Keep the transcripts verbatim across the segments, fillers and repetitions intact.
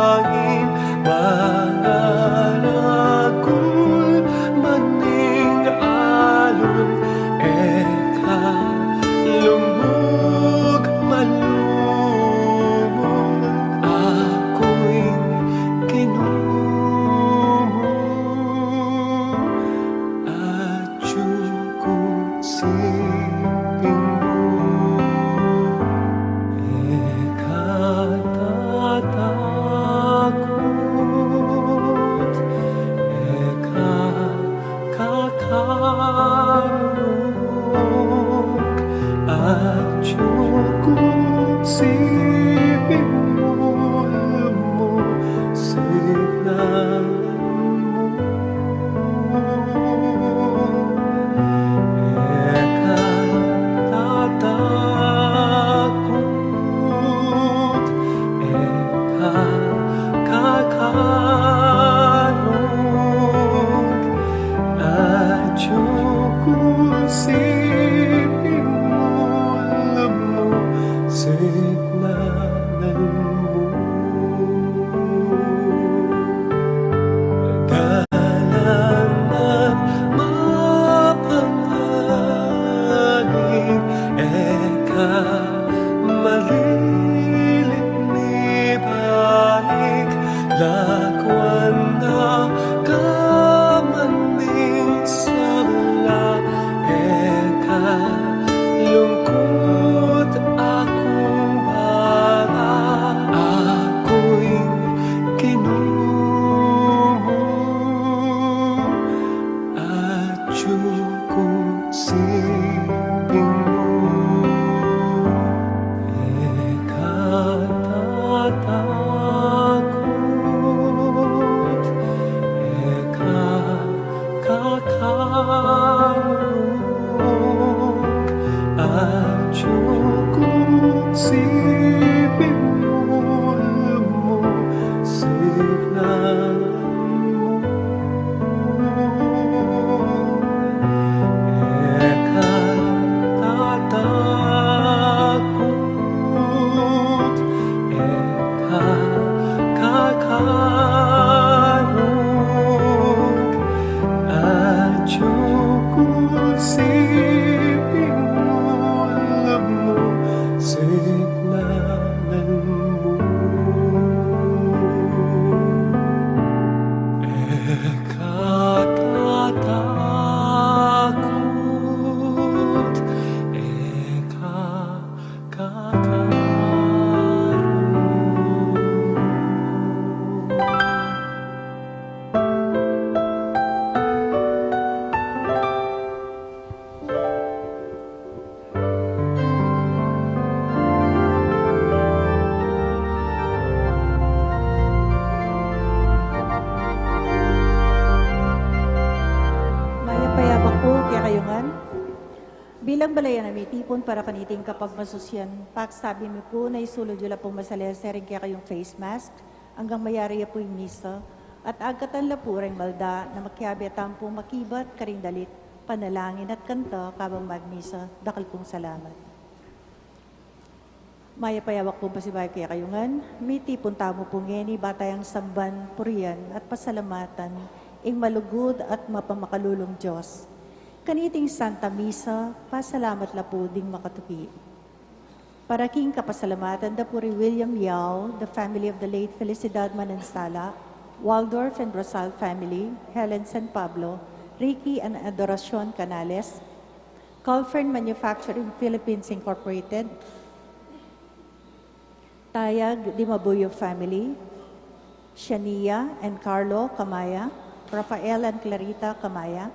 Ain mangaragul man ning alun, e ka lumug malumug, aku ing Ginu mu, atyu ku siping mu. E ka tatakut, e ka kakarung, atyu ku siping mu, lumusignan mu. E ka tatakut, e ka kakarung, atyu ku siping mu, lumusignan mu. Galang at mapanganib, e ka malilit mibalik, lakwan na ka man ning sabla, e ka lungkut, aku ing bala, aku ing Ginu mu, atyu ku siping mu. E ka tatakut, e ka kakarung, atyu ku siping mu, lumusignan mu. E ka tatakut, e ka kakarung, atyu ku siping mu, lumusignan mu. E ka tatakut, e ka kakarung. Mayap a yabak pu kekayu ngan. Bilang balayan a mitipun para kaniting kapagmasusyan, pagsabi mi pu na isulud yu la pung masalese ring kekayung face mask, anggang mayari ya pu ing misa, at agkatan la pu reng malda na makiabe tamu pung makibat karing dalit, panalangin at kanta kabang magmisa. Dakal pung salamat. Mayap a yabak pung pasibayu kekayu ngan, mitipun tamu pu ngeni ba tayang samban, purian, at pasalamatan ing malugud at mapamakalulung Dios. Kaniting Santa Misa, pasalamat la pu ding makatuki. Para king kapasalamatan da pu ri William Yao, the family of the late Felicidad Manansala, Waldorf and Rosal family, Helen San Pablo, Ricky and Adoracion Canales, Colfern Manufacturing Philippines Incorporated, Tayag Dimabuyo family, Shania and Carlo Camaya, Rafael and Clarita Camaya,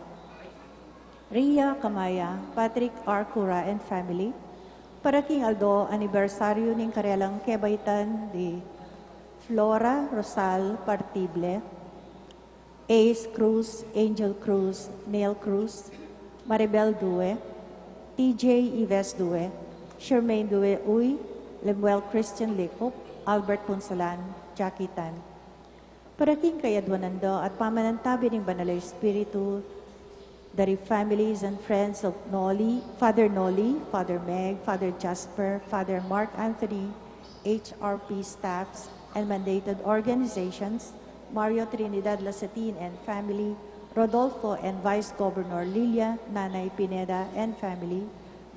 Ria Camaya, Patrick R. Cura and family, para king aldo anibersaryu ning karelang kebaitan di Flora Rosal Partible, Ace Cruz, Angel Cruz, Neil Cruz, Maribel Due, T J Ives Due, Shermaine Due Uy, Lemuel Christian Licup, Albert Punsalan, Jackie Tan. Para king kayadwanan da at pamanantabi ning Banal a Espiritu, the families and friends of Noli, Father Noli, Father Meg, Father Jasper, Father Mark Anthony, H R P staffs, and mandated organizations, Mario Trinidad Lasatin and family, Rodolfo and Vice Governor Lilia Nanay Pineda and family,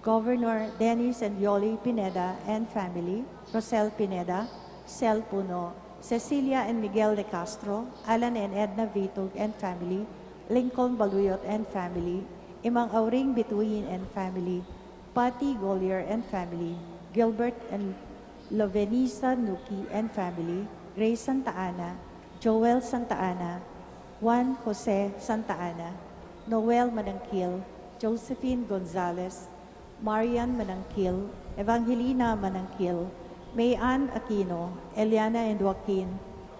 Governor Dennis and Yoli Pineda and family, Rosel Pineda, Sel Puno, Cecilia and Miguel de Castro, Alan and Edna Vitug and family, Lincoln Baluyot and family, Imang Auring Bituin and family, Patty Gollier and family, Gilbert and Lovenisa Nuki and family, Grace Santa Ana, Joel Santa Ana, Juan Jose Santa Ana, Noel Manangkil, Josephine Gonzalez, Marian Manangkil, Evangelina Manangkil, May Ann Aquino, Eliana and Joaquin,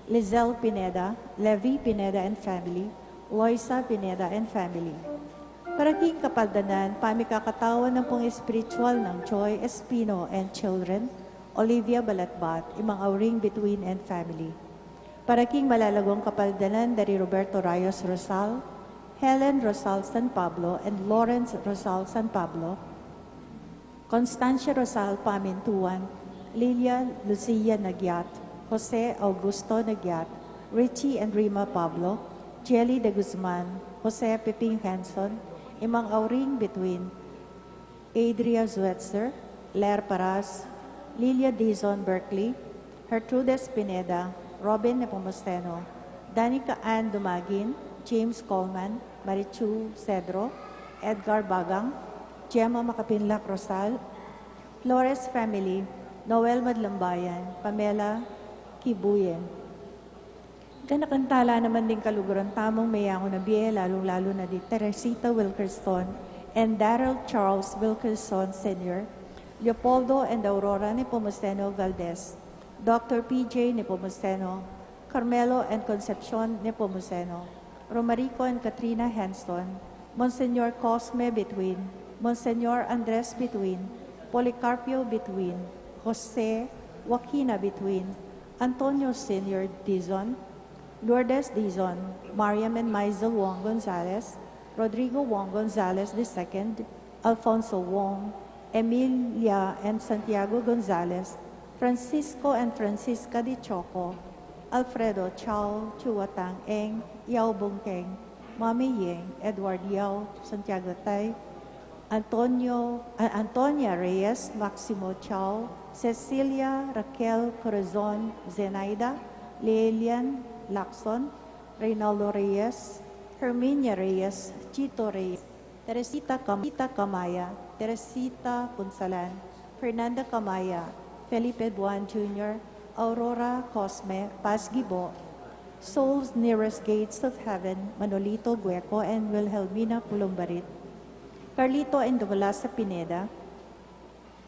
Lizelle Pineda, Levi Pineda and family, Loisa Pineda and family. Para king kapaldanan, pamikakatawan nang pung espiritual nang Joy Espino and children, Olivia Balatbat, Imang Auring Bituin and family. Para king malalagung kapaldanan dari Roberto Rayos Rosal, Helen Rosal San Pablo, and Lawrence Rosal San Pablo, Constancia Rosal Pamintuan, Lilia Lucia Nagyat, Jose Augusto Nagyat, Richie and Rima Pablo, Jelly de Guzman, Jose Pepin Henson, Imang Auring Bituin, Adria Zwetzer, Ler Paras, Lilia Dizon Berkeley, Gertrudes Pineda, Robin Nepomuceno, Danica Ann Dumagin, James Coleman, Marichu Cedro, Edgar Bagang, Gemma Makapinlak Rosal, Flores family, Noel Madlambayan, Pamela Kibuye. Ganakan tala naman ding kaluguran tamung meyangu na bie, lalung-lalu na di Teresita Wilkerson and Daryl Charles Wilkerson Senior, Leopoldo and Aurora Nepomuceno Valdez, Doctor P J Nepomuceno, Carmelo and Concepcion Nepomuceno, Romarico and Katrina Henson, Monsignor Cosme Bituin, Monsignor Andres Bituin, Policarpio Bituin, Jose Joaquina Bituin, Antonio Senior Dizon, Lourdes Dizon, Mariam and Maisel Wong Gonzalez, Rodrigo Wong Gonzalez the second, Alfonso Wong, Emilia and Santiago Gonzalez, Francisco and Francisca de Choco, Alfredo Chao, Chua Tang Eng, Yao Bungkeng, Mami Yeng, Edward Yao, Santiago Tay, Antonio, ah, Antonia Reyes, Maximo Chao, Cecilia Raquel Corazon, Zenaida, Lilian Lacson, Reynaldo Reyes, Herminia Reyes, Chito Reyes, Teresita Cam-, Camaya, Teresita Punsalan, Fernanda Camaya, Felipe Buan Junior, Aurora Cosme, Paz Gibo, Souls Nearest Gates of Heaven, Manolito Gueco and Wilhelmina Pulumbarit, Carlito and Douglas Pineda,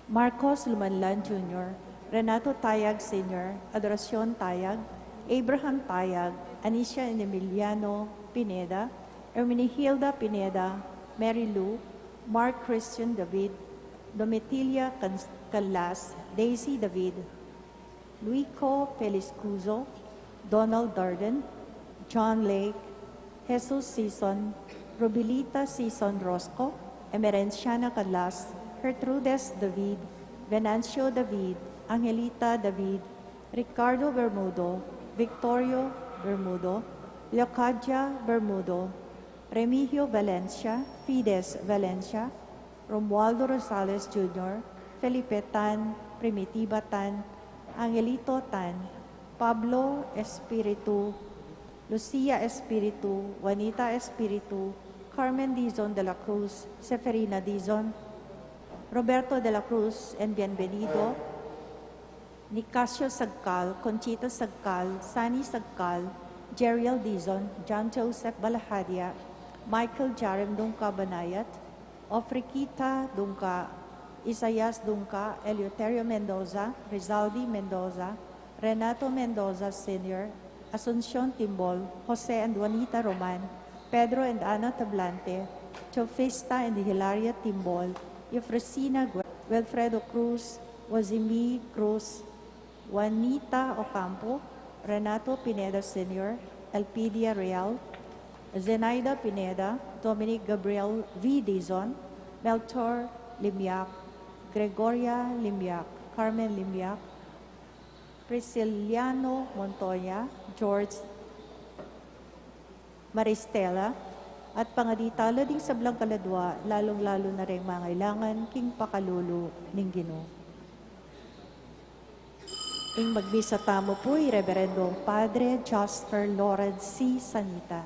Marcos Lumanlan Junior, Renato Tayag Senior, Adoracion Tayag, Abraham Tayag, Anicia and Emiliano Pineda, Herminihilda Pineda, Mary Lou, Mark Christian David, Domitila Can-, Canlas, Daisy David, Luico Peliscuzo, Donald Darden, John Lake, Jesus Sison, Rubilita Sison Rosco, Emerenciana Calas, Gertrudes David, Venancio David, Angelita David, Ricardo Bermudo, Victorio Bermudo, Leocadia Bermudo, Remigio Valencia, Fides Valencia, Romualdo Rosales Junior, Felipe Tan, Primitiva Tan, Angelito Tan, Pablo Espiritu, Lucia Espiritu, Juanita Espiritu, Carmen Dizon de la Cruz, Seferina Dizon, Roberto de la Cruz and Bienvenido, Nicasio Sagcal, Conchita Sagcal, Sani Sagcal, Jeriel Dizon, John Joseph Balahadia, Michael Jarem Dungca Banayat, Ofriquita Dungca, Isaias Dungca, Eleuterio Mendoza, Rizaldi Mendoza, Renato Mendoza Senior, Asuncion Timbol, Jose and Juanita Roman, Pedro and Ana Tablante, Teofista and Hilaria Timbol, Eufrosina Gue-, Wilfredo Cruz, Wazimi Cruz, Juanita Ocampo, Renato Pineda Senior, Elpidia Real, Zenaida Pineda, Dominic Gabriel V. Dizon, Melchor Limiak, Gregoria Limiak, Carmen Limiak, Prisciliano Montoya, George Maristela, at pangadi tala ding sablang kaladua, lalung-lalu na reng mangailangan king pakalulu ning Ginu. Ing magmisa tamu pu i Reverendong Padre Jasper Lawrence C. Sanita.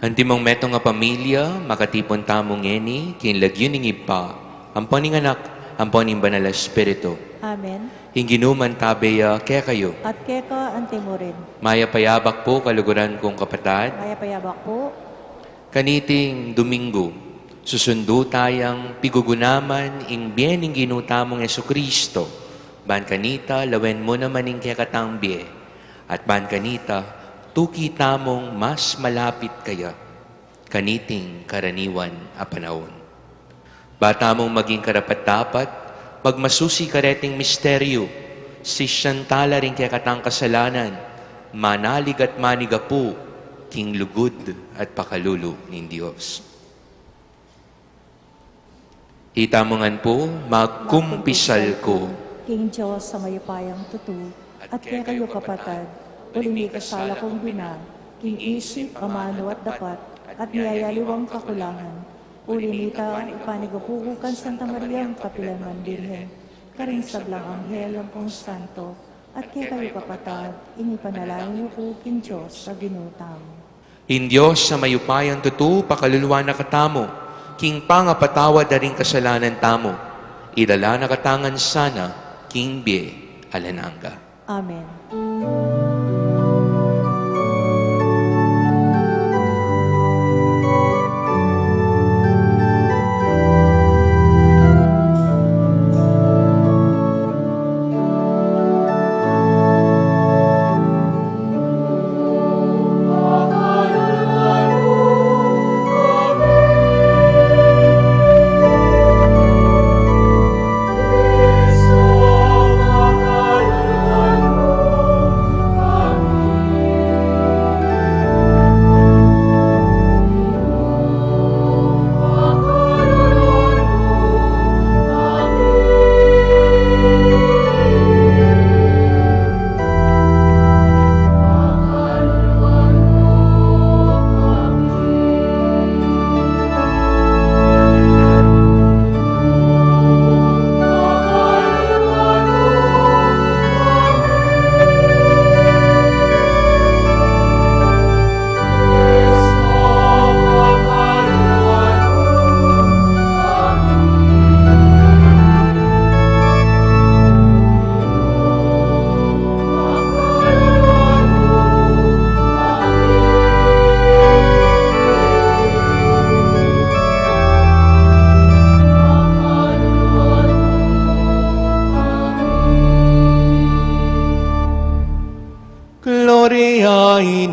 Antimong metung a pamilya, makatipun tamu ngeni king lagyu ning Ibpa, ampo ning Anak, ampo ning Banal a Espiritu. Amen. Ing Ginu mantabe ya kekayu. At keka antimurin. Mayap a yabak pu, kaluguran kung kapatad. Mayap a yabak pu. Kaniting Domingo, susundu tayang pigugunaman ing bie ning Ginu tamung Jesucristo. Ban kanita, lawen mu naman ing kekatang bie. At ban kanita, tuki tamung mas malapit kaya kaniting karaniwan a panaun. Ba tamung maging karapat-dapat, magmasusi kareting misteryu, sisian tala ring kekatang kasalanan, manalig at manigapu king lugud at pakalulu ning Dios. Itamu ngan pu, magkumpisal ku king Dios a mayupayang tutu, at kekayu kapatad, uling mikasala kung bina, king isip, amanu at dapat, at miyayaliwang kakulangan. Uli nita, ipanigapu ku kang Santa Mariang kapilanman Birhen, karing sablang anghel ampong santo, at kekayu kapatad, ing ipanalangin yu ku king Dios a Ginu tamu. Ing Dios a mayupayang tutu pakaluluan na katamu, king pangapatawad da ring kasalanan tamu, idala na katamu ngan sana king bie alang angga. Amen.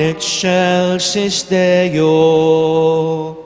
Excelsis Deo.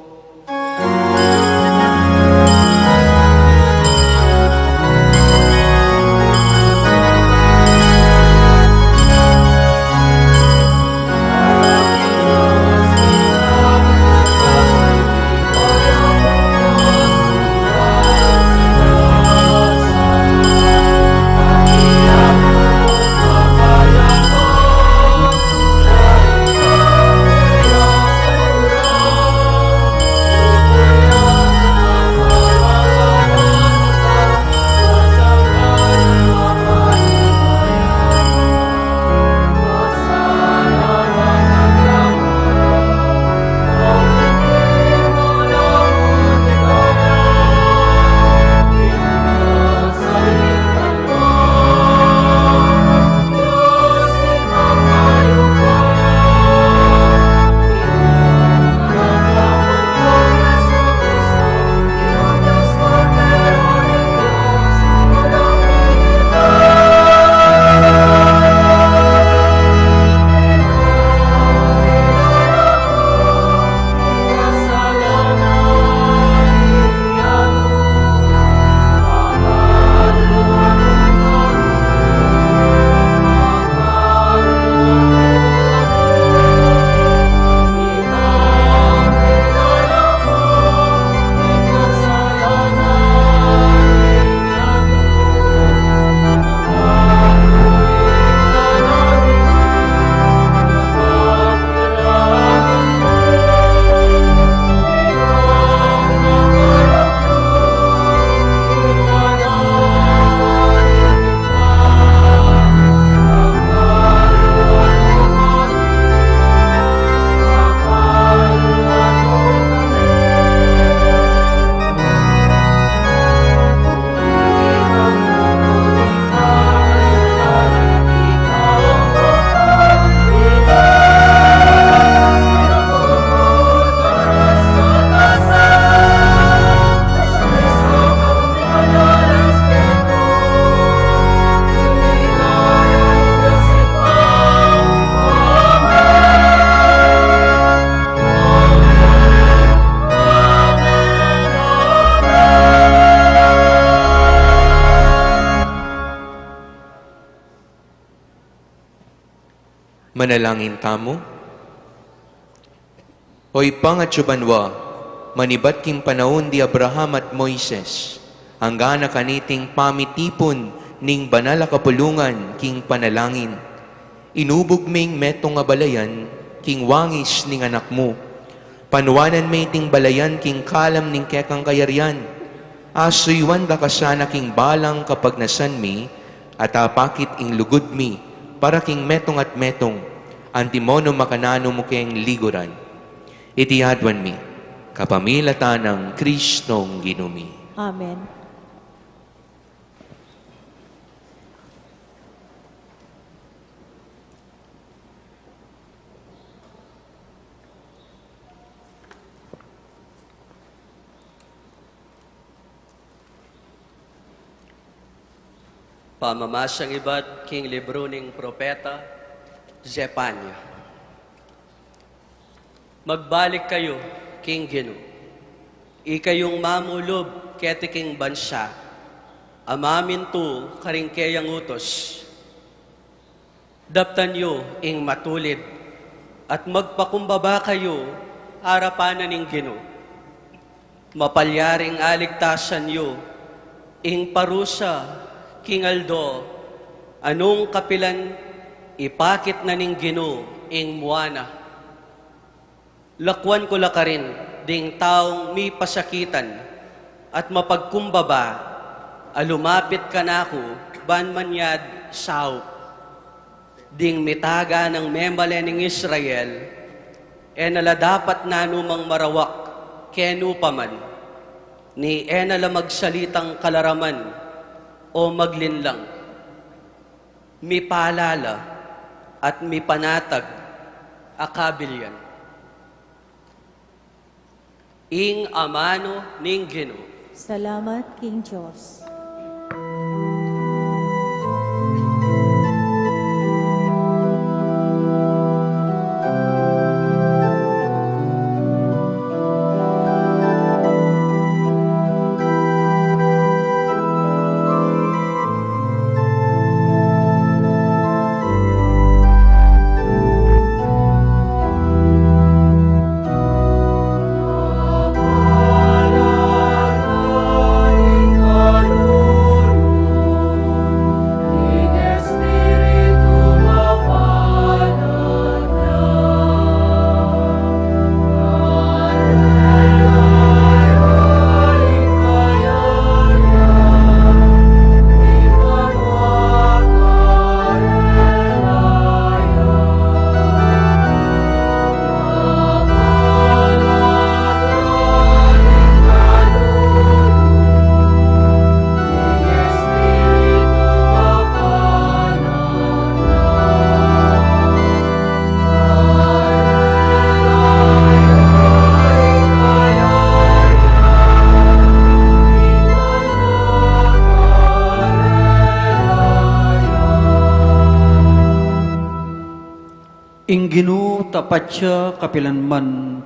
Manalangin tamu. O Ibpa a atsu banua, manibat king panaun di Abraham at Moises, angga na kaniting pamitipun ning banal a kapulungan king panalangin, inubug ming metung a balayan king wangis ning Anak mu. Panuanan me iting balayan king kalam ning kekang kayarian. Asuyuan da ka sana king balang kapagnasan mi, at apakit ing lugud mi para king metung at metung, antimo nung makananu mu keng liguran. Iti aduan mi kapamilatan nang Kristong Ginu mi. Amen. Pamamasang ibat king libru ning propeta Zefania. Magbalik kayu king Ginu, ikayung mamulub keti king bansa a mamintu karing keyang utus. Daptan yu ing matulid at magpakumbaba kayu arapan na ning Ginu. Mapalyaring aligtasan yu ing parusa king aldo a nung kapilan ipakit na ning Ginu ing mua na. Lakuan ku la karin ding taung mipasakitan at mapagkumbaba a lumapit kanaku ban manyad saup. Ding mitaga nang memalen ning Israel, e na la dapat nanumang marawak kenu pa man, ni e na la magsalitang kalaraman o maglinlang. Mipalala at mipanatag a kabilyan. Ing amanu ning Ginu. Salamat king Dios. Ginu, tapat ya kapilan man.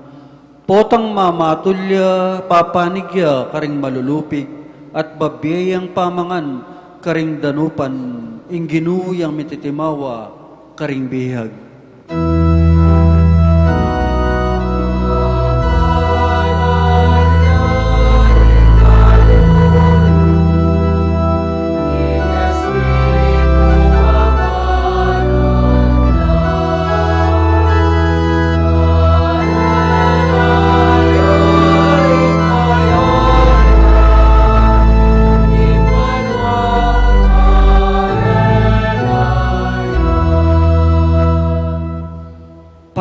Potang mamatul ya, papanig ya karing malulupig, at babie yang pamangan karing danupan, ing Ginu yang mititimawa karing bihag.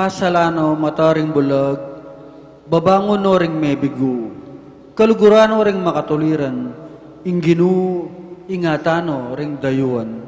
Pasalan no mata ring bulag, babangun no ring mebigu, kaluguran no ring makatuliran, ing Ginu ingatan no ring dayuan.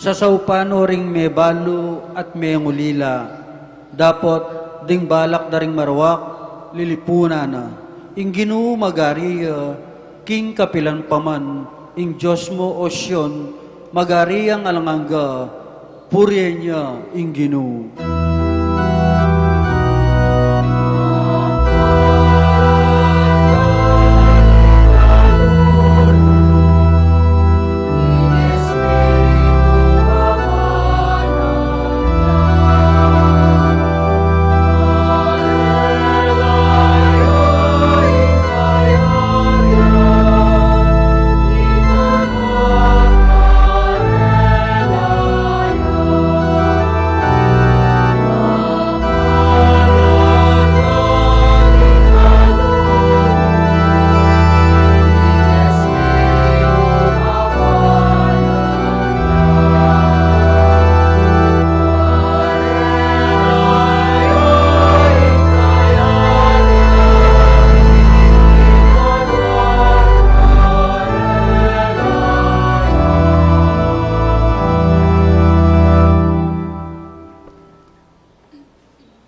Sasaupan no ring mebalu at mengulila, dapot ding balak da ring marawak, lilipunan na. Ing Ginu magari ya king kapilan pa man, ing Dios mu, O Sion, magari yang alang angga, purien ya ing Ginu.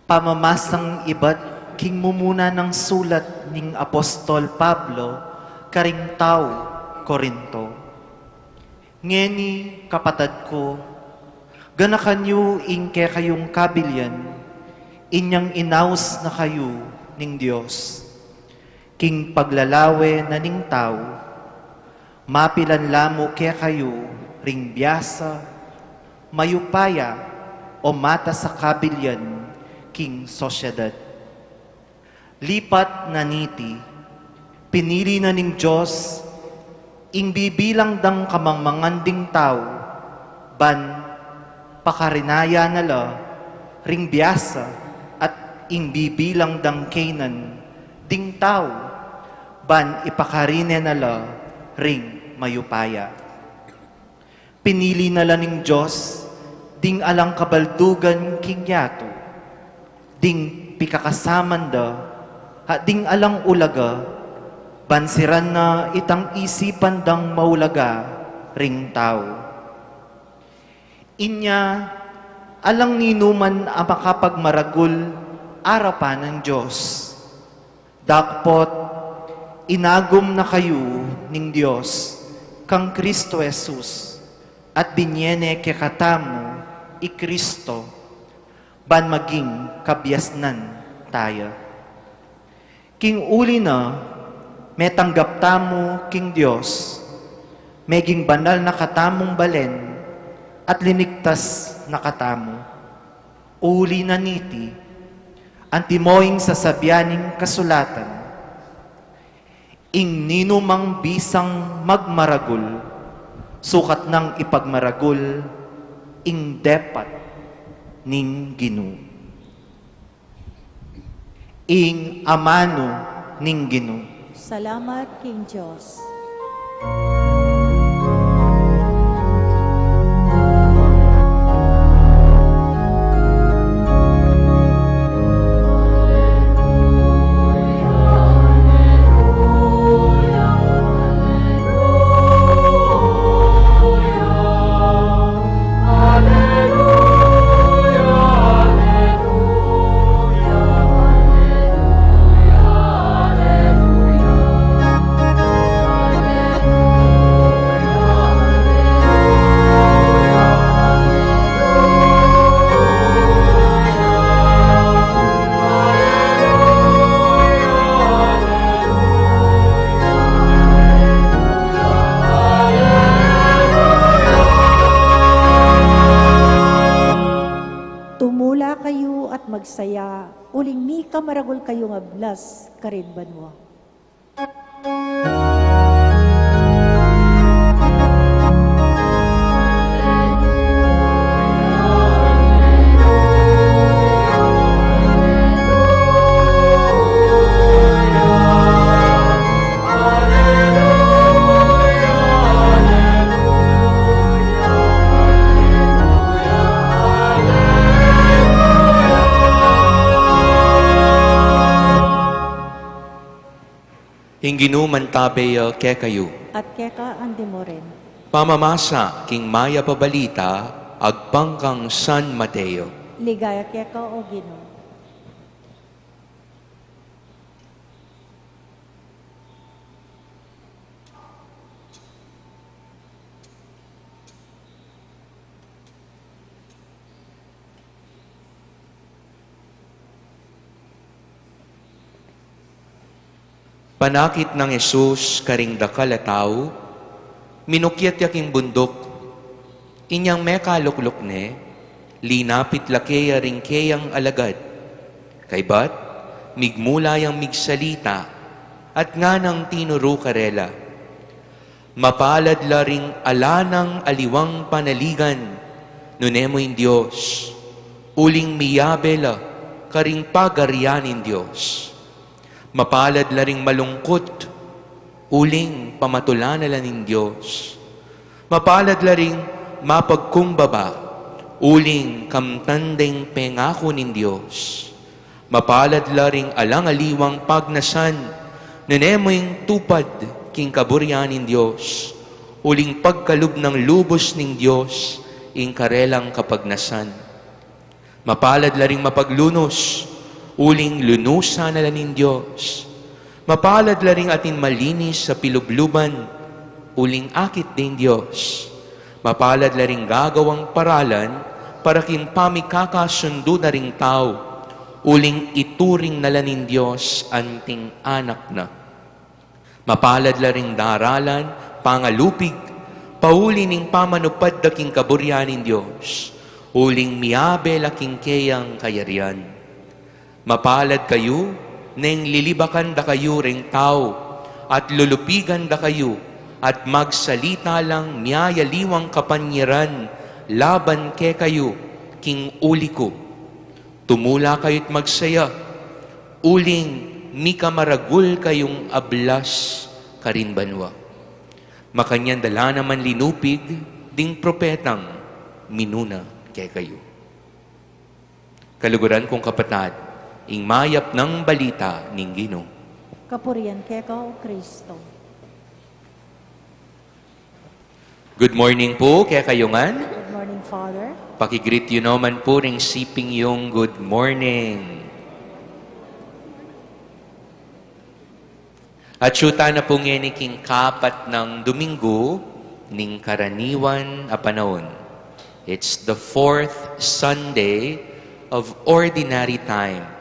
Pamamasang ibat king mumuna nang sulat ning Apostol Pablo karing tau Corinto. Ngeni, kapatad ku, ganakan yu ing kekayung kabilian, inyang inaus na kayu ning Dios. King paglalawe na ning tau, mapilan la mu kekayu ring biasa, mayupaya, o matas a kabilian king sosyedad. Lipat na niti, pinili na ning Dios ing bibilang dang kamangmangan ding tau, ban pakarinaya na la ring biasa at ing bibilang dang kaynan ding tau, ban ipakarine na la ring mayupaya. Pinili na la ning Dios ding alang kabaldugan king yatu, ding pikakasaman da, at ding alang ulaga, ban siran na itang isipan dang maulaga ring tau. Inya, alang ninuman a makapagmaragul arapan ning Dios. Dapot inagum na kayu ning Dios kang Kristo Jesus, at binie ne kekatamu i Kristo, ban maging kabiasnan taya. King uli na, metanggap tamu king Dios, meging banal na katamung balen, at linigtas na katamu. Uli na niti, antimo ing sasabian ning kasulatan, ing ninumang bisang magmaragul, sukat nang ipagmaragul ing depat ning Ginu. Ing amanu ning Ginu. Salamat king Dios. saya, uling mika maragul kayung ablas karin banua. Ing Ginu mantabe ya kekayu. At keka anti mu rin. Pamamasa king Mayap a Balita agpang kang San Mateo. Ligaya keka, O Ginu. Panakit nang Jesus karing dakal a tau, minukyat ya king bunduk. Inyang mekalukluk ne, linapit la keya ring keyang alagad. Kaybat, migmula yang migsalita, at nganang tinuru karela, "Mapalad la ring ala nang aliwang panaligan, nune mu ing Dios, uling miyabe la karing pagarian ning Dios. Mapalad la ring malungkut, uling pamatulanan la ning Dios. Mapalad la ring mapagkumbaba, uling kamtan deng pengaku ning Dios. Mapalad la ring alang aliwang pagnasan, nune mu ing tupad king kaburian ning Dios, uling pagkalub nang lubus ning Dios ing karelang kapagnasan. Mapalad la ring mapaglunus, uling lunusan na la ning Dios. Mapalad la ring atin malinis a pilubluban, uling akit ding Dios. Mapalad la ring gagawang paralan para king pamikakasundu na ring tau, uling ituring na la ning Dios anting anak na. Mapalad la ring daralan pangalupig, pauli ning pamanupad da king kaburian ning Dios, uling miyabe la king keyang kayarian. Mapalad kayu neng lilibakan da kayu ring tau, at lulupigan da kayu, at magsalita lang miyayaliwang kapanyaran laban kekayu king uli ku. Tumula kayu't magsaya, uling mika maragul kayung ablas karin banua. Makanyan da la naman linupig ding propetang minuna kekayu." Kaluguran kung kapatad, ing mayap nang balita ning Ginu. Kapurian keka, O Kristo. Good morning pu kekayu ngan. Good morning, Father. Paki-greet yu naman pu ring siping yung good morning. Atyu tana pu ngeni king kapat nang Domingo ning karaniwan a panaun. It's the fourth Sunday of Ordinary Time.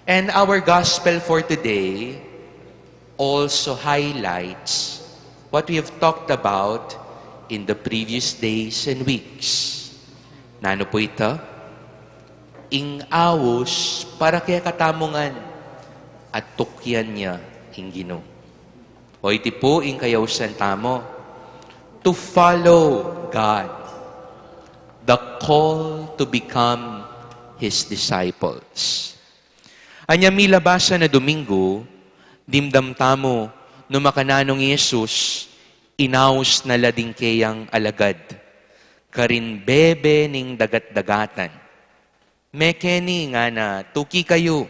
And our gospel for today also highlights what we have talked about in the previous days and weeks. Nanu pu ita? Ing aus para kekatamu ngan at tukyan ya ing Ginu. O iti pu ing kayausan tamu, to follow God, the call to become His disciples. Anya milabas a Domingo, dimdam tamu no makananu nang Jesus inaus na la ding keyang alagad karing bebe ning dagat-dagatan. Mekeni ngana, tuki kayu.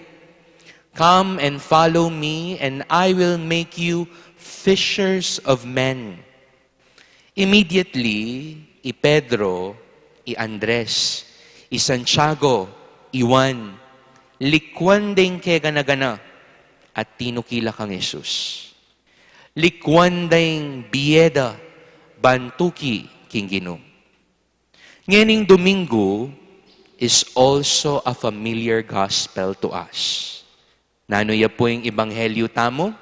"Come and follow me, and I will make you fishers of men." Immediately, i Pedro, i Andres, i Santiago, i Juan, likwan deng kegana-gana at tinuki la kang Jesus. Likwan deng bie da ban tuki king Ginu. Ngening Domingo is also a familiar gospel to us. Nanu ya pu ing ebanghelyo tamu?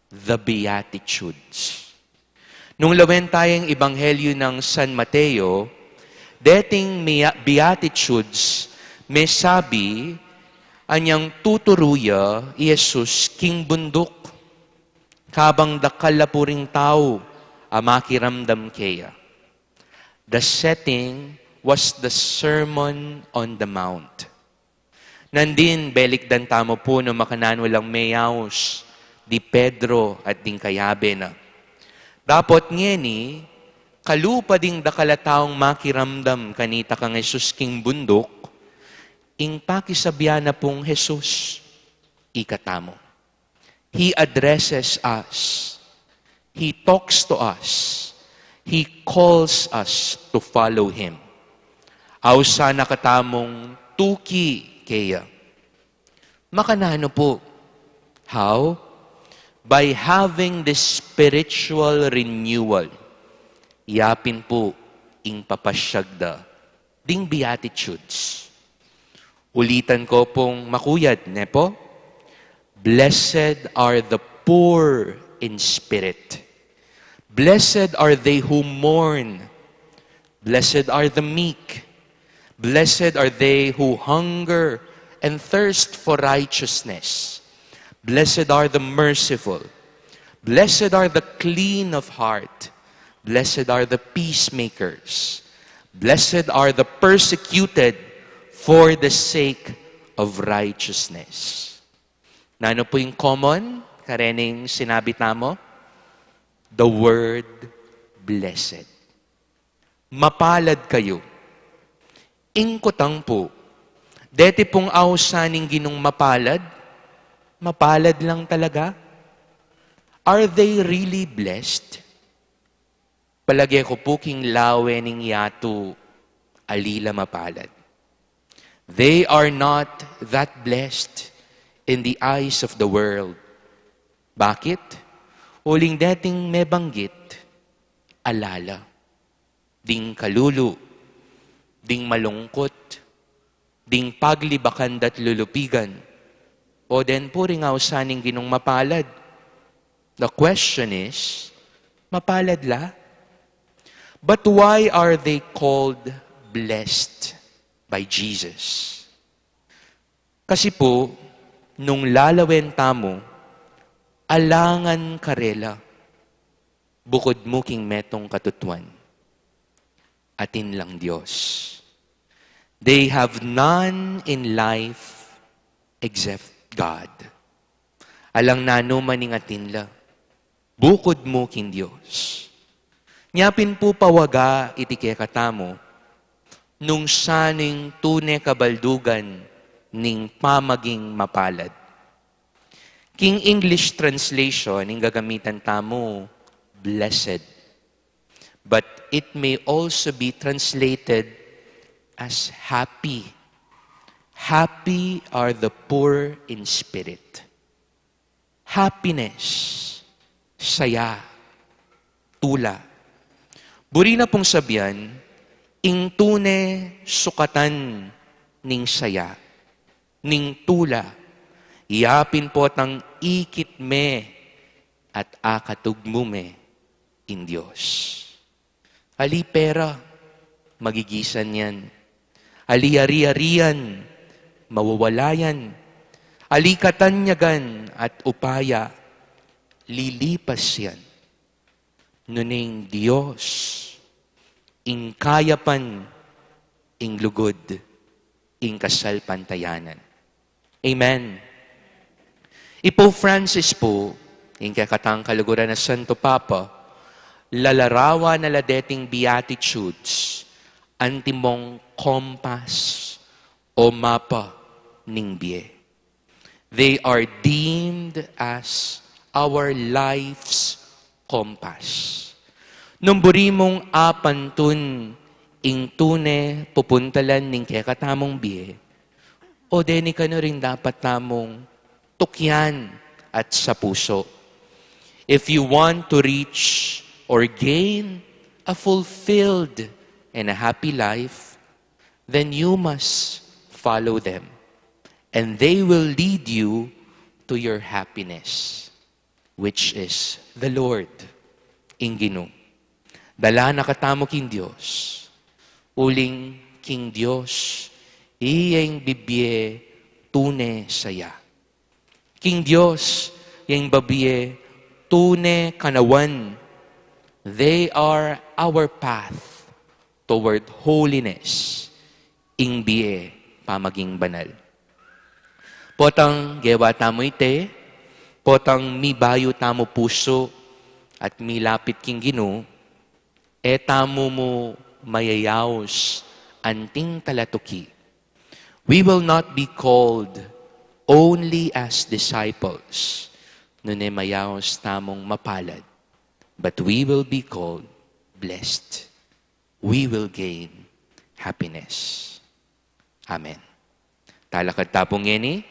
The Beatitudes. Nung lawen taya ing ebanghelyo nang San Mateo, deting mia-, Beatitudes, Mesabi, anyang tuturu ya i Jesus king bunduk, kabang dakal a puring tau a makiramdam keya. The setting was the Sermon on the Mount. Nandin, belikdan tamu pu no makananu lang meyaus di Pedro at ding kayabe na. Dapot ngeni, kalupa ding dakal a taung makiramdam kanita kang Jesus king bunduk, ing pakisabyan na pung Jesus, ikatamu. He addresses us. He talks to us. He calls us to follow Him. Ausan na katamung tuki keya. Makananu pu? How? By having this spiritual renewal. Yapin pu ing papasyag da ding Beatitudes. Ulitan ko pung makuyad, ne po? "Blessed are the poor in spirit. Blessed are they who mourn. Blessed are the meek. Blessed are they who hunger and thirst for righteousness. Blessed are the merciful. Blessed are the clean of heart. Blessed are the peacemakers. Blessed are the persecuted for the sake of righteousness." Nanu pu ing common karening sinabi tamu? The word blessed. Mapalad kayu. Ing kutang pu, deti pung ausan ning Ginung mapalad, mapalad lang talaga? Are they really blessed? Palage ku pu king lawe ning yatu, ali la mapalad. They are not that blessed in the eyes of the world. Bakit? Uling deting mebanggit, ala la. Ding kalulu, ding malungkut, ding paglibakan da't lulupigan, o den pu ring ausan ning Ginung mapalad. The question is, mapalad la? But why are they called blessed by Jesus? Kasi pu, nung lalawen tamu, alangan karela, bukud mu king metung katutuan. Atin lang Dios. They have none in life except God. Alang nanu man ing atin la, bukud mu king Dios. Nya pin pu pawaga iti kekatamu, nung sanu ing tune kabaldugan ning pamaging mapalad. King English translation, ing gagamitan tamu, blessed. But it may also be translated as happy. Happy are the poor in spirit. Happiness, saya, tula. Buri na pung sabian, ing tune sukatan ning saya, ning tula, yapin potang ikit me at akatugmu me ing Dios. Ali pera, magigisan yan. Ali ari-arian, mawawala yan. Ali katanyagan at upaya, lilipas yan. Nune ing Dios, ing kayapan, ing lugud, ing kasalpantayanan. Amen. I Pope Francis pu, ing kekatang kaluguran a Santo Papa, lalarawan na la deting Beatitudes, antimong kompas o mapa ning bie. They are deemed as our life's compass. Nung buri mung apantun ing tune pupuntalan ning kekatamung bie, o deni kanu ring dapat tamung tukyan at sapuso. If you want to reach or gain a fulfilled and a happy life, then you must follow them, and they will lead you to your happiness, which is the Lord, ing Ginu. Dala na katamu king Dios, uling king Dios Iya ing bibie tune saya. King Dios, iya ing babie tune kanawan. They are our path toward holiness. Ing bie pamaging banal. Potang gewa tamu ite, potang mibayu tamu pusu at milapit king Ginu, e tamu mu mayayaus anting talatuki. We will not be called only as disciples, nune mayaus tamung mapalad, but we will be called blessed. We will gain happiness. Amen. Talakad ta pu ngeni,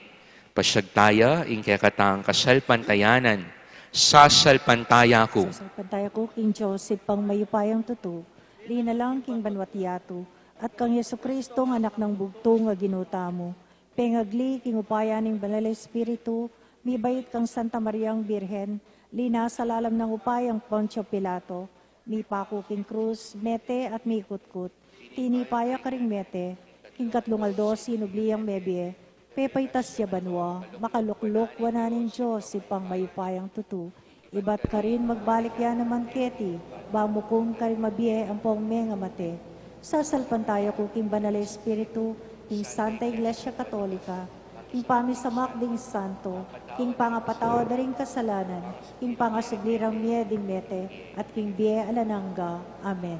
pasyag taya ing kekatang kasalpantayanan. Sasalpantaya ku. Sasalpantaya ku king Dios, Ibpang mayupayang tutu, linalang king banua't yatu, at kang Jesucristo, anak nang bugtung a Ginu tamu, pengagli king upaya ning Banal Espiritu, mibayut kang Santa Mariang Birhen, linasa lalam nang upayang Poncio Pilato, mipaku king krus, mete at mikutkut, tinipa ya karing mete, king katlung aldo sinubli yang mebie, pepaitas ya banua, makalukluk wanan ning Dios, Ibpang mayupayang tutu, ibat karin magbalik ya naman keti, bang mukum karing mabie ampong mengamate. Sasalpantaya ku king Banal Espiritu, king Santa Iglesia Katolika, king pamisamak ding santo, king pangapatawad da ring kasalanan, king pangasubli rang mie ding mete, at king bie alang angga. Amen.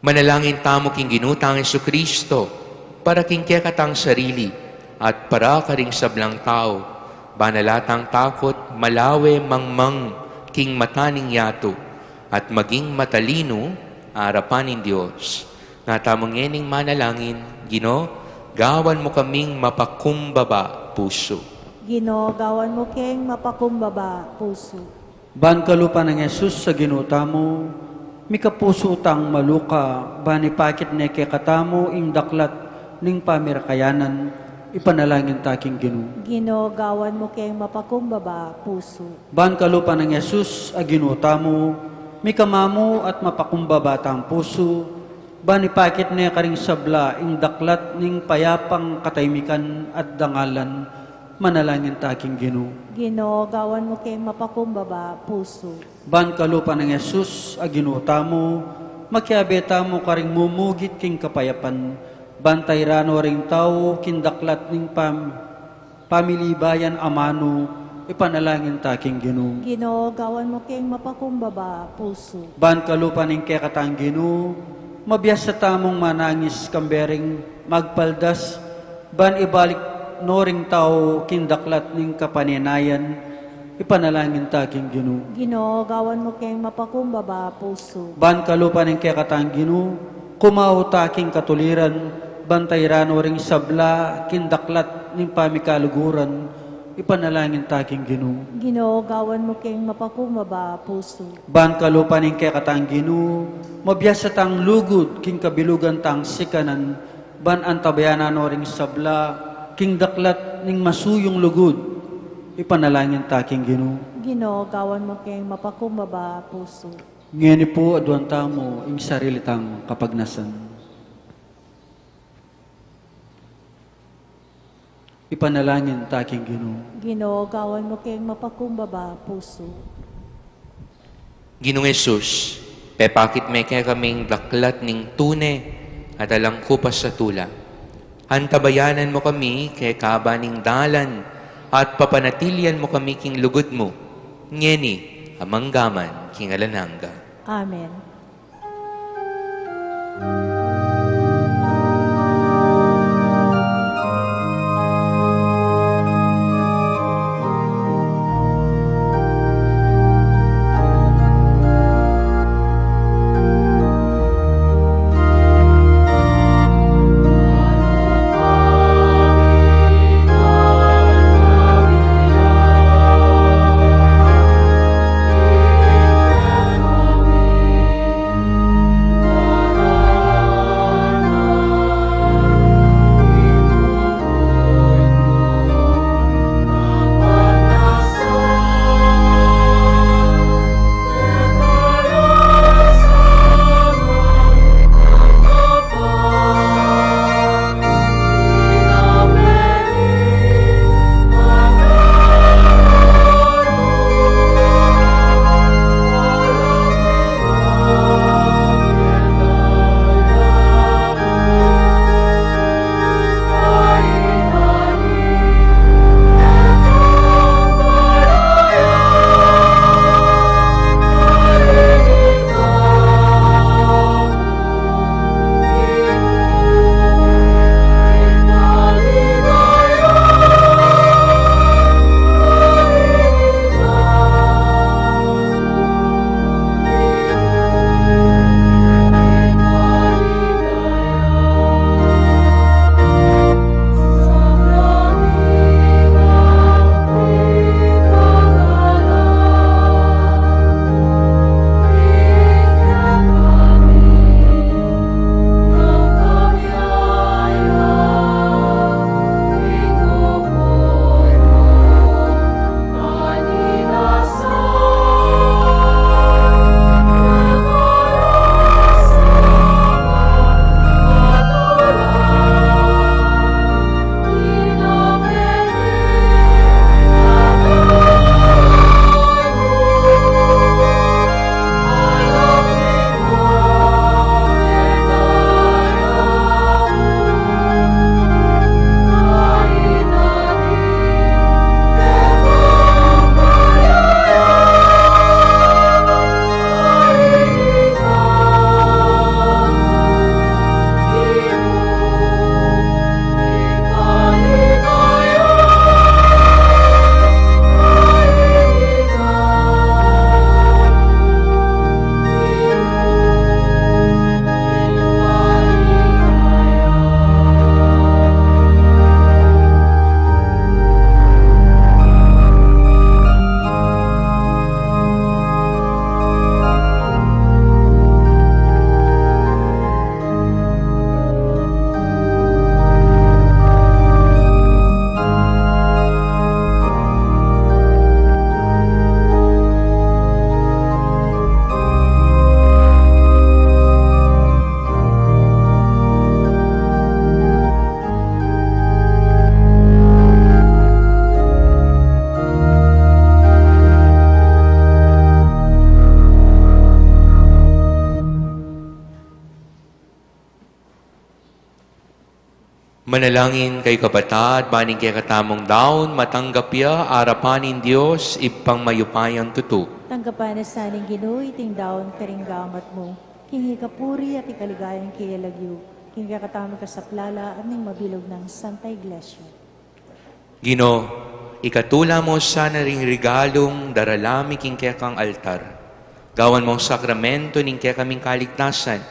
Manalangin tamu king Ginu tang Jesucristo, para king kekatang sarili, at para karing sablang tau, banal a tang takut, malawe mangmang king mata ning yatu, at maging matalinu arapan ning Dios. Nga tamu ngening manalangin, Ginu, gawan mu kaming mapakumbaba pusu. Ginu, gawan mu keng mapakumbaba pusu. Ban kalupa nang Jesus a Ginu tamu, mikapusu tang maluka, ban ipakit ne kekatamu ing daklat ning pamirakayanan, ipanalangin ta king Ginu. Ginu, gawan mu keng mapakumbaba pusu. Ban kalupa nang Jesus a Ginu tamu, mikamamu at mapakumbaba tang pusu, ban ipakit ne karing sabla ing daklat ning payapang katahimikan at dangalan, manalangin ta king Ginu. Ginu, gawan mu keng mapakumbaba pusu. Ban kalupa nang Jesus a Ginu tamu, makiabe tamu karing mumugit king kapayapan, ban tairan no ring tau king daklat ning pam-, pamilibayan amanu, ipanalangin ta king Ginu. Ginu, gawan mu keng mapakumbaba pusu. Ban kalupa ning kekatang Ginu, mabiasa tamung manangis kambe ring magpaldas, ban ibalik no ring tau king daklat ning kapanenayan, ipanalangin ta king Ginu. Ginu, gawan mu keng mapakumbaba pusu. Ban kalupa ning kekatang Ginu, kumau ta king katuliran, ban tairan no ring sabla king daklat ning pamikaluguran, ipanalangin ta king Ginu. Ginu, gawan mu keng mapakumbaba pusu. Ban kalupa ning kekatang Ginu, mabiasa tang lugud king kabilugan tang sikanan, ban antabayanan no ring sabla king daklat ning masuyung lugud, ipanalangin ta king Ginu. Ginu, gawan mu keng mapakumbaba pusu. Ngeni pu, aduan tamu ing sarili tang kapagnasan. Ipanalangin ta king Ginu. Ginu, gawan mu keng mapakumbaba pusu. Ginung Jesus, pepakit me kekami ing daklat ning tune at alang kupas a tula. Antabayanan mu kami kekaba ning dalan at papanatilian mu kami king lugud mu, ngeni amanggaman king alang angga. Amen. Manalangin kayu, kapatad, ban ing kekatamung daun matanggap ya arapan ning Dios, Ibpang mayupayang tutu. Tanggapan na sa ning Ginu iting daun karing gamat mu, king ikapuri at ikaligaya ning keyang lagyu, king kekatamung kasaplalan at ning mabilug nang Santa Iglesia. Ginu, ikatula mu sana ring regalung darala mi king kekang altar, gawan mung sakramento ning kekaming kaligtasan.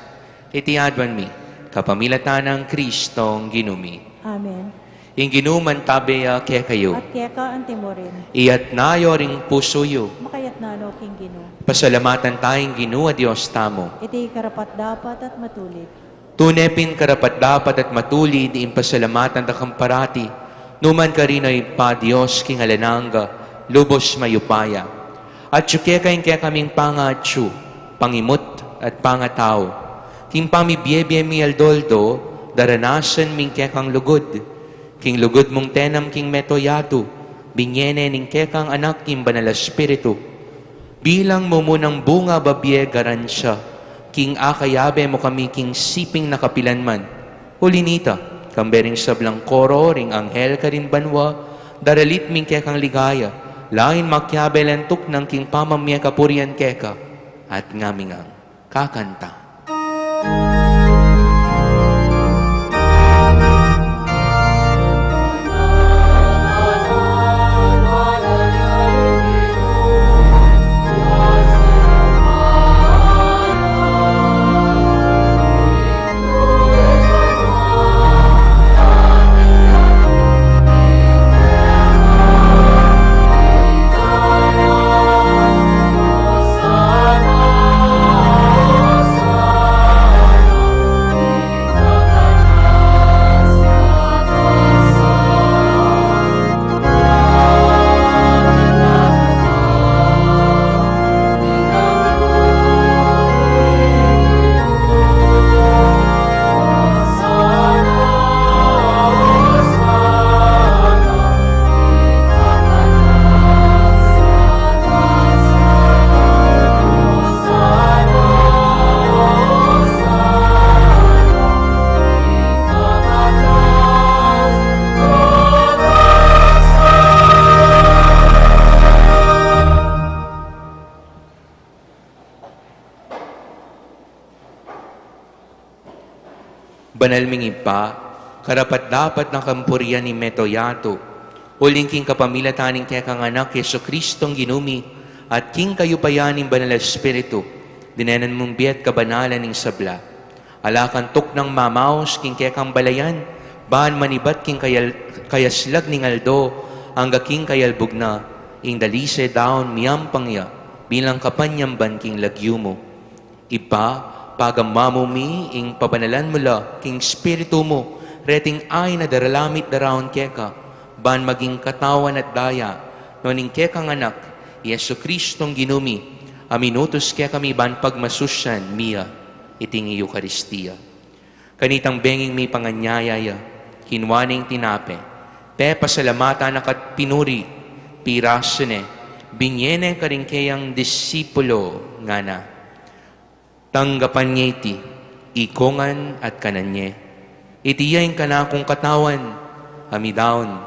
Iti aduan mi kapamilatan nang Kristong Ginu mi. Amen. Ing Ginu mantabe ya kekayu. At keka antimurin. Iyatas yu ring pusu yu. Makayatas no king Ginu. Pasalamatan taya ing Ginu a Dios tamu. Iti karapat-dapat at matulid. Tune pin karapat-dapat at matulid ing pasalamatan da kang parati, nukarin man, o Ibpa, Dios king alang angga, lubos mayupaya. Atyu keka ing kekaming pangatyu, pangimut at pangatau. King pamibie-bie mi aldo-aldo, daranasan ming kekang lugud. King lugud mung tenam king metung yatu, binie ne ning kekang Anak ing Banal a Espiritu. Bilang mumunang bunga a bibie garansya, king akayabe mu kami king siping nakapilan man. Uli nita, kambe ring sablang koro ring anghel karin banua, daralit mi ing kekang ligaya, lain makiabe la nang tuknang king pamamie kapurian keka, at ngami ngang kakanta. Banal ming Ibpa, karapat-dapat na kang purian ing metung yatu, uling king kapamilatan ning kekang Anak, Jesucristong Ginu mi, at king kayupayan ning Banal a Espiritu, dinenan mung bie at kabanalan ing sabla. Ala kang tuknang mamaus king kekang balayan, ban manibat king kayal-, kayaslag ning aldo, angga king kayalbug na, ing dalise daun miyampang ya, bilang kapanyamban king lagyu mu. Ibpa, pagamamu mi ing pabanalan mu la king Espiritu mu, reting ain a daralan mi at daraun keka, ban maging katawan at daya, no ning kekang Anak, Jesucristong Ginu mi, a minutus kekami ban pagmasusian mi ya, iting Eukaristia. Kanitang benging mipanganyaya ya, kinua ne ing tinape, pepasalamatan na ka't pinuri, pirasu ne, binie ne karing keyang disipulu, ngana: Tanggapan ye iti, ikong ngan at kanan ye. Iti ya ing kanakung katawan, a midaun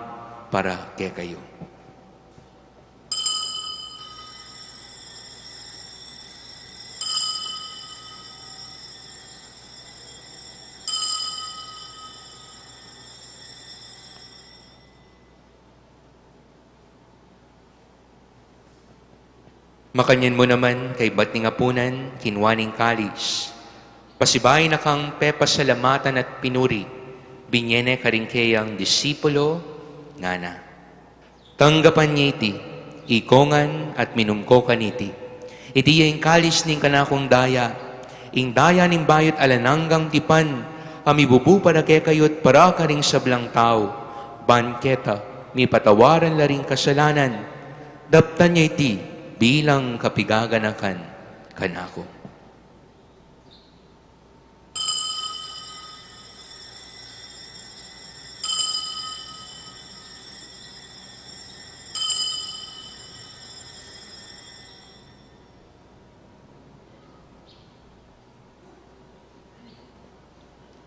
para kekayu. Makanyan mu naman, kaybat ning apunan, kinua ne ing kalis. Pasibayu na kang pepasalamatan at pinuri, binie ne karing keyang disipulu, ngana: Tanggapan ye iti, ikong ngan at minum ko kaniti. Iti ya ing kalis ning kanakung daya, ing daya ning bayu't alang anggang tipan, a mibubu para kekayu at para karing sablang tau, ban keta mipatawaran la ring kasalanan. Daptan ye iti bilang kapigaganakan kanaku.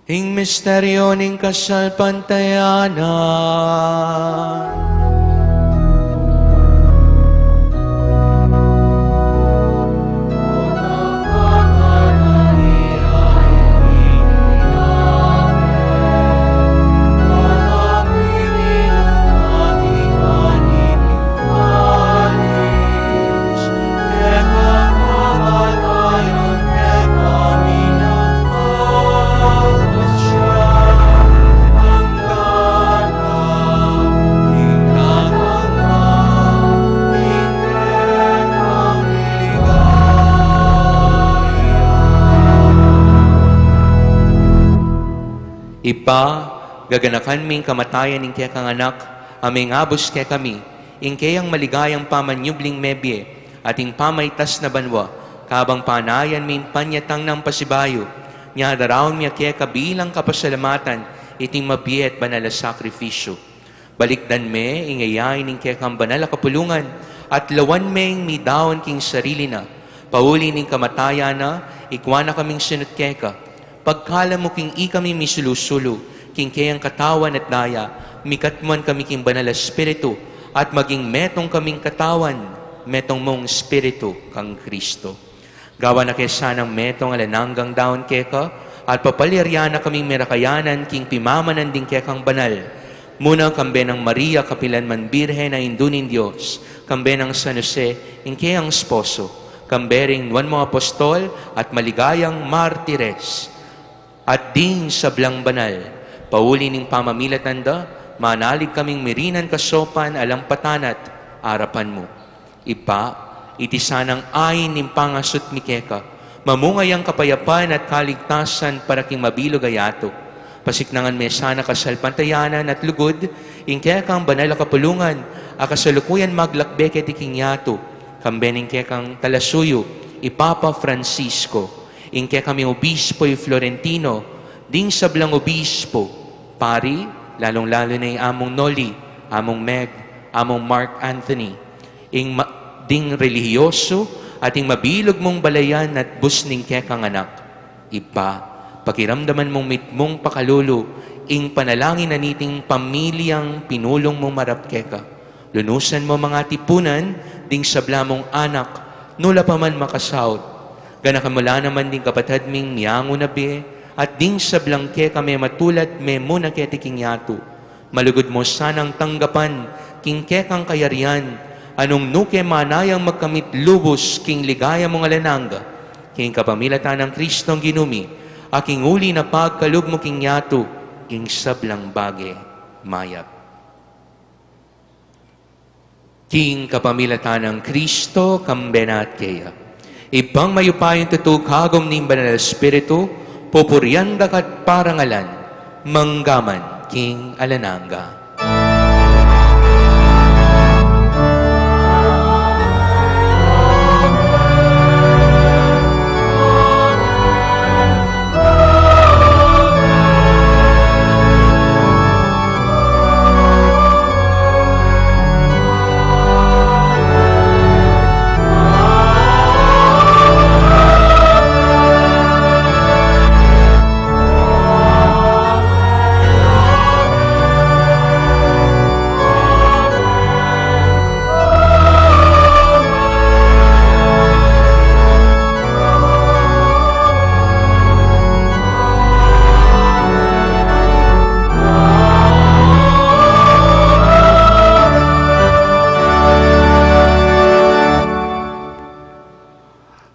Ing misteryo ning kasalpantayanan. Ibpa, gaganakan ming kamatayan ning kekang Anak, a mengabus kekami, ing keyang maligayang pamanyubling mebie, at ing pamaitas na banua, kabang panayan mi ing panyatang nang pasibayu, nya daraun mi keka bilang kapasalamatan iting mabie at banal a sakrifisyu. Balikdan me ing yayain ning kekang banal a kapulungan, at lawan me ing midaun king sarili na, pauli ning kamatayan na, ikua na kaming sinut keka, pagkalam mu king ikami misulu-sulu king keyang katawan at daya, mikatmuan kami king Banal a Espiritu, at maging metung kaming katawan, metung mung Espiritu kang Kristo. Gawan na ke sanang metung alang anggang daun keka, at papalyarian na kaming merakayanan king pimamanan ding kekang banal. Muna kambe nang Maria, kapilan man Birhen a Indu ning Dios, kambe nang San Jose, ing keyang esposo, kambe ring nuan mung apostol at maligayang martires, at ding sablang banal, pauli ning pamamilatan da, manalig kaming mirinan kasopan alang patanat arapan mu. Ibpa, iti sanang ain ning pangasut mi keka, mamunga yang kapayapan at kaligtasan para king mabilug a yatu. Pasiknangan me sana kasalpantayanan at lugud ing kekang banal a kapulungan, a kasalukuyan maglakbe keti king yatu, kambe ning kekang talasuyu, i Papa Francisco, ing kekaming obispo i Florentino, ding sablang obispo, pari, lalung-lalu na i Among Noli, Among Meg, Among Mark Anthony, ing ma-, ding relihiyosu, at ing mabilug mung balayan at bus ning kekang anak. Ibpa, pakiramdaman mung mitmung pakalulu ing panalangin na niting pamilyang pinulung mung marap keka. Lunusan mu mang atipunan ding sabla mung anak, nu la pa man makasaut. Ganakan mu la naman ding kapatad ming miangu na bie, at ding sablang keka mematulad memuna keti king yatu. Malugud mu sanang tanggapan king kekang kayarian, a nung nu ke manayang magkamit lubus king ligaya mung alang angga, king kapamilatan nang Kristong Ginu mi, a king uli na pagkalub mu king yatu ing sablang bage mayap. King kapamilatan nang Kristo, kambe na at keya. Ibpang mayupayang tutu, kagum ning Banal a Espiritu, pupurian da ka at parangalan, mangga man king alang angga.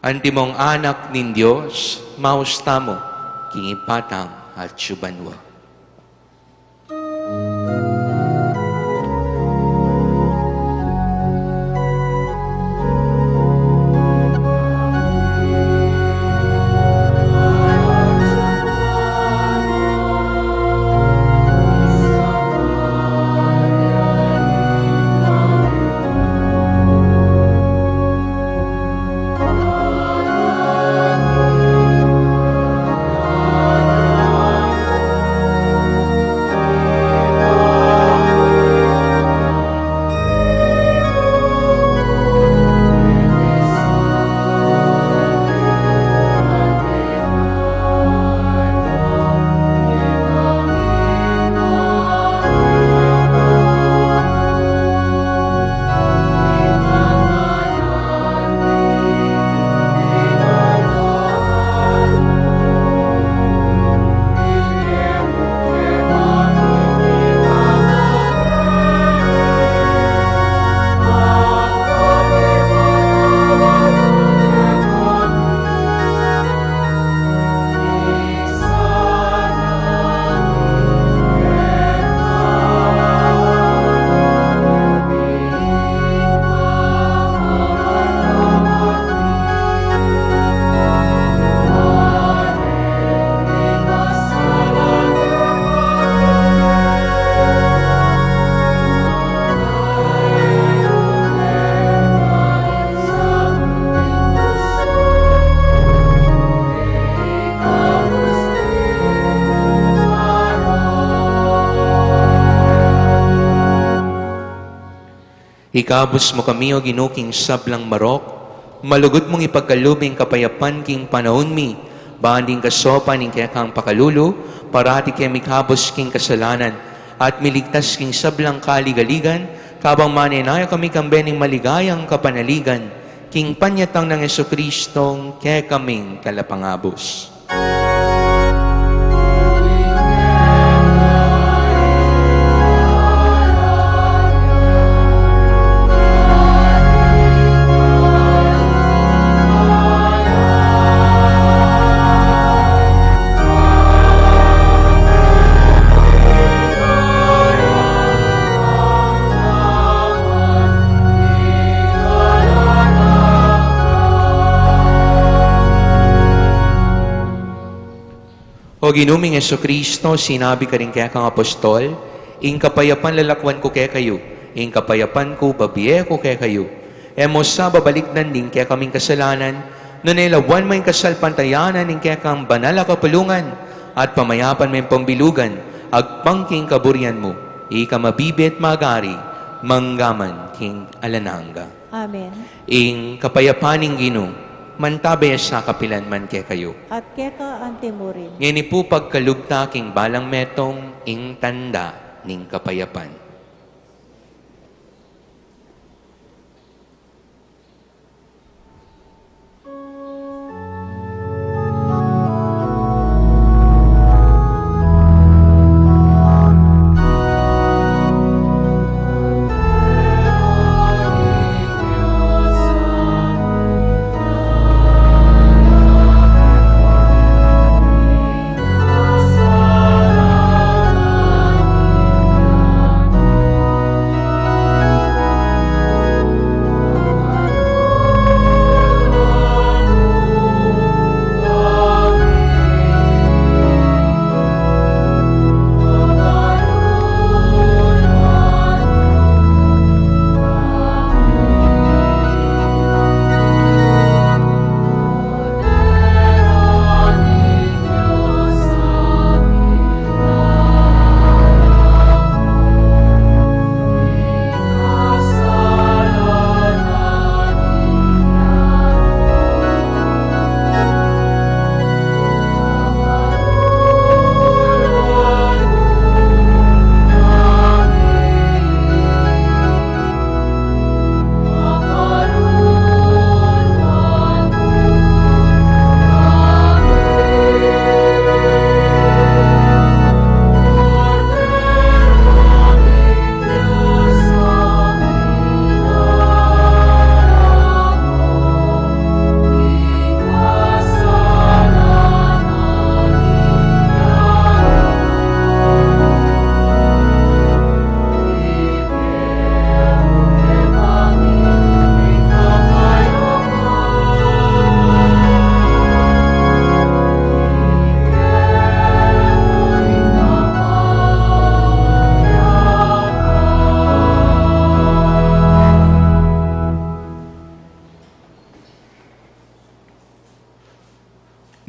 Antimong anak ning Dios, maus tamu king Ibpa tang atsu banua. Ikabus mu kami, O Ginu, king sablang marok, malugud mung ipagkalub ing kapayapan king panaun mi, ban ding kasaupan ning kekang pakalulu, parati ke mikabus king kasalanan, at miligtas king sablang kaligaligan, kabang manenaya kami kambe ning maligayang kapanaligan, king panyatang nang Jesucristong kekaming Talapangabus. O Ginu ming Jesucristo, sinabi ka ring kekang apostol, "Ing kapayapan lalakwan ku kekayu, ing kapayapan ku babie ku kekayu." E mu sa babalikdan ding kekaming kasalanan, nune lawan mu ing kasalpantayanan ning kekang banal a kapulungan, at pamayapan mu ing pambilugan, agpang king kaburian mu, ika mabibie at magari, manggaman king alang angga. Amen. Ing kapayapan ning Ginu, mantabe ya sa kapilan man kekayu. At keka anti mu rin. Ngeni pu pagkalub ta king balang metung ing tanda ning kapayapan.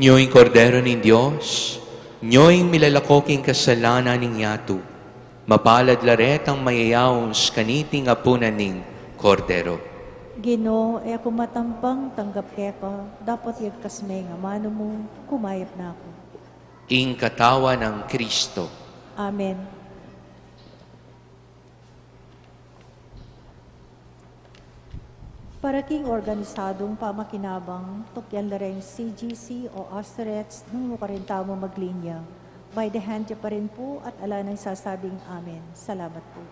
Nyo ing Kordero ning Dios, nyo ing milalako king kasalanan ning yatu. Mapalad la retang mayayaus kaniting apunan ning Kordero. Ginu, e ku matampang tanggap keka, dapot yagkas me ing amanu mu, kumayap na ku. Ing katawan nang Kristo. Amen. Para king organisadung pamakinabang, tukyan la reng C G C o Osterets nung nukarin tamu maglinya. By the hand ya pa rin pu at ala nang sasabing amen. Salamat pu.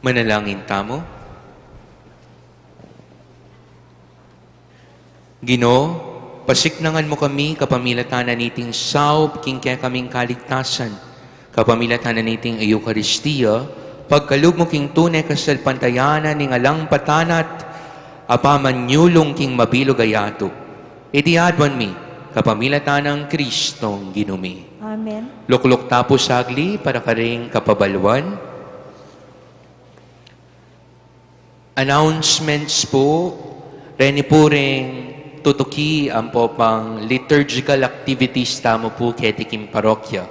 Manalangin tamu. Ginu, pasiknangan mu kami kapamilatan na niting saup king kekaming kaligtasan, kapamilatan na niting Eukaristia, pagkalub mu king tune kasalpantayanan ning alang patanat a pamanyulung king mabilug a yatu. Iti aduan mi kapamilatan nang Kristong Ginu mi. Amen. Lukluk ta pu sagli para karing kapabaluan. Announcements pu, reni pu ring tutuki ampo pang liturgical activities tamu pu keti king parokya.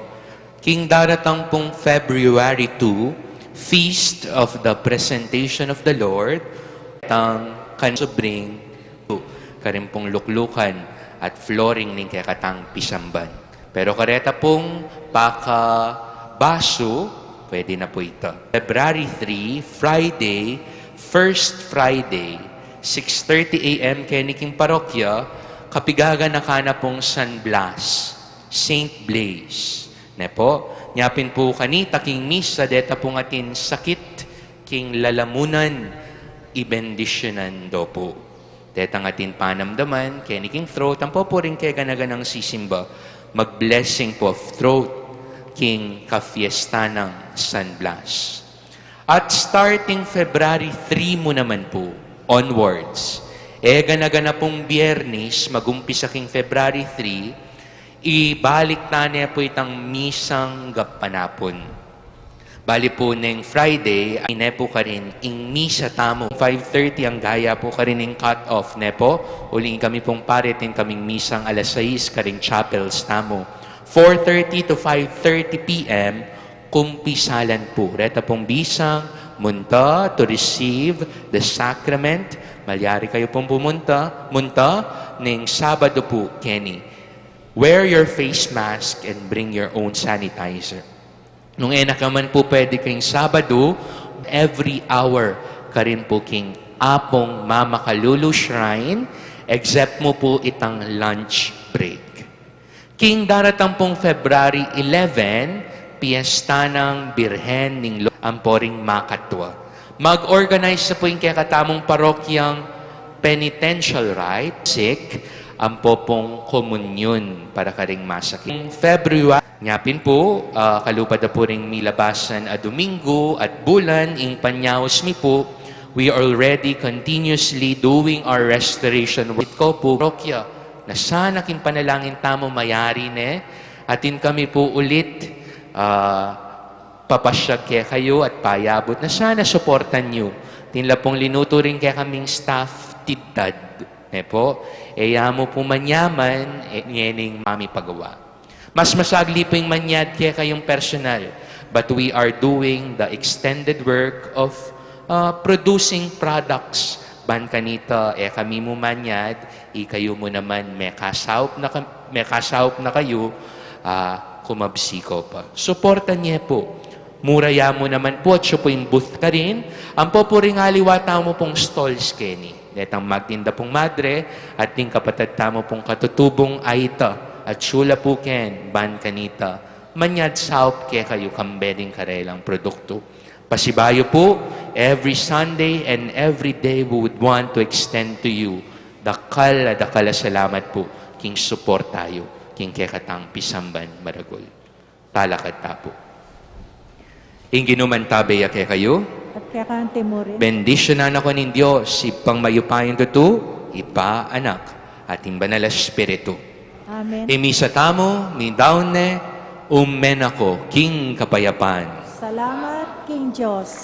King daratang pung February two, Feast of the Presentation of the Lord, tang kan subring karin pung luklukan at flooring ning kekatang pisamban. Pero kareta pung pakabasu, pwede na pu ita. February three, Friday, First Friday, six thirty A M keni king parokya, kapigaganakan na pung San Blas, Saint Blaise. Ne pu, nyapin pu kanita king misa deta pung atin sakit king lalamunan, ibendisyunan do pu. Detang atin panamdaman keni king throat, ampo pu ring keganaganang sisimba, mag-blessing pu of throat king kafiesta nang San Blas. At starting February three mu naman pu onwards, e gana-gana pung Biyernis, magumpisa king February three, ibalik ta ne pu itang misang gapanapun. Bali pu neng Friday, ine pu karin ing misa tamu. Five thirty ang gaya pu karin ing cut-off, ne pu? Uling kami pung pare, atin kaming misang alas sais karing chapels tamu. Four thirty to five thirty P M, kumpisalan pu. Reta pung bisang munta to receive the sacrament. Malyari kayu pung pumunta, munta, neng Sabado pu keni. Wear your face mask and bring your own sanitizer. Nung e na ka man pu pwede king Sabado, every hour karin pu king Apung Mamakalulu Shrine, except mu pu itang lunch break. King daratang pung February eleven, Piesta nang Birhen ning Lo-, ampo ring makatua. Mag-organize na pu ing kekatamung parokyang penitential rite, sik, ampo pung komunyon para karing masakit. February, nyapin pu, ah, kalupa da pu ring milabasan a Domingo at bulan, ing panyaus mi pu, we are already continuously doing our restoration work. Ko pu, parokya, na sana king panalangin tamu mayari ne, atin kami pu ulit, ah, papasyag kekayu at payabut na sana suportan yu. Atin la pung linutu ring kekaming staff, tidtad, ne pu? E ya mu pu manyaman, e, ngening mamipagawa. Mas masagli pu ing manyad kekayung personal, but we are doing the extended work of, uh, producing products. Ban kanita, e kami mu manyad, ikayu mu naman, mekasaup na ka-, mekasaup na kayu, ah, kumabsi ko pa. Suportan ye pu. Mura ya mu naman pu, atsu pu ing booth karin, ampo pu ring aliwa tamu pung stalls keni. Detang magtinda pung madre, at ding kapatad tamu pung katutubung aita, atsu la pu ken, ban kanita, manyad saup kekayu kambe ding karelang produktu. Pasibayu pu, every Sunday and every day we would want to extend to you dakal a dakal a salamat pu, king suporta yu king kekatang pisamban maragul. Talakad ta pu. Ing Ginu mantabe ya kekayu. At keka anti mu rin. Bendisyunan na kayu ning Dios, Ibpang mayupayang tutu, Ibpa, Anak, at ing Banal a Espiritu. Amen. Ing misa tamu, midaun ne, ume na ko king kapayapan. Salamat king Dios.